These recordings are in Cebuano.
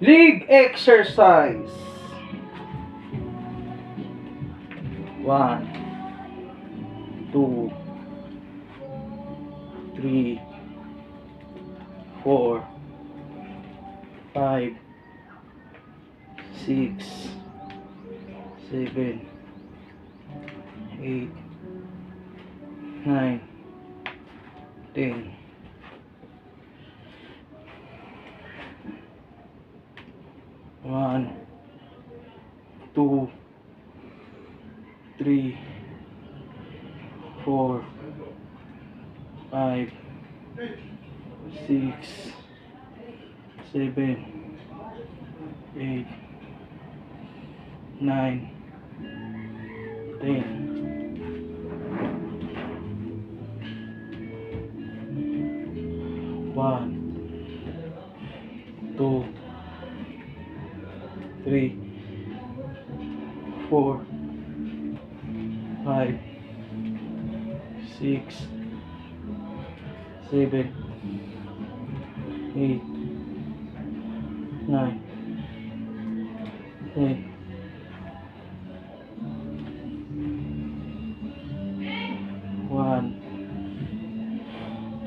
Leg exercise. 1, 2, 3, 4, 5, 6, 7, 8, 9, 10. 1, 2, 3, 4, 5, 6, 7, 8, 9, 10. 1, 2, 3, 4, 5, 6, 7, 8, 9, 10. 1,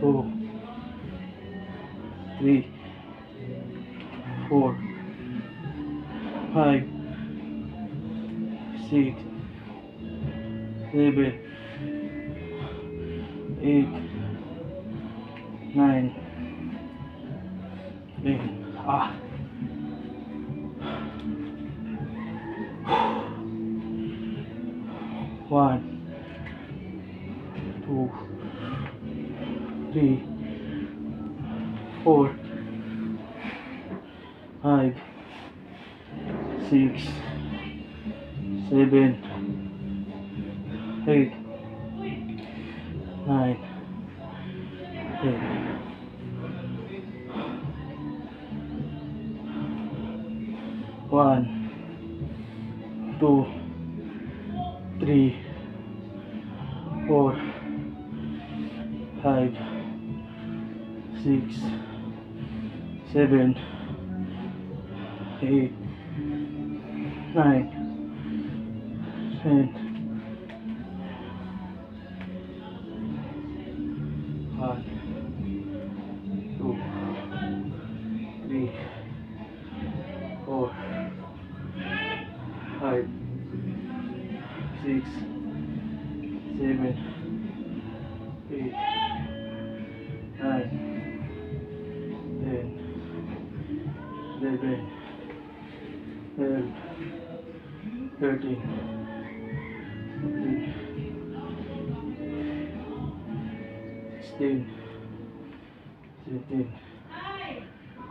2, 3, 4, 5, 6, 7, 8, 9, 10. Ah. 1, 2, 3, 4, 5, 6, 7, 8, 9, 10. 1, 2, 3, 4, 5, 6, 7, 8, 9, 10. 1, 2, 3, 4, 5, 6, 7, 8, 9, 10, 11, 12, 13, 14, 16, 17,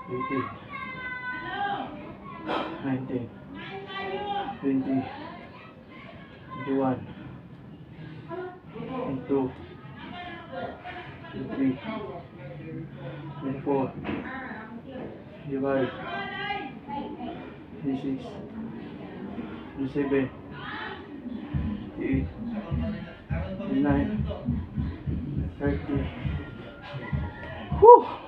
18, 19, 20, 21, 22, 23, 24, 25, 26, 27, 28, 29, 30. Whew!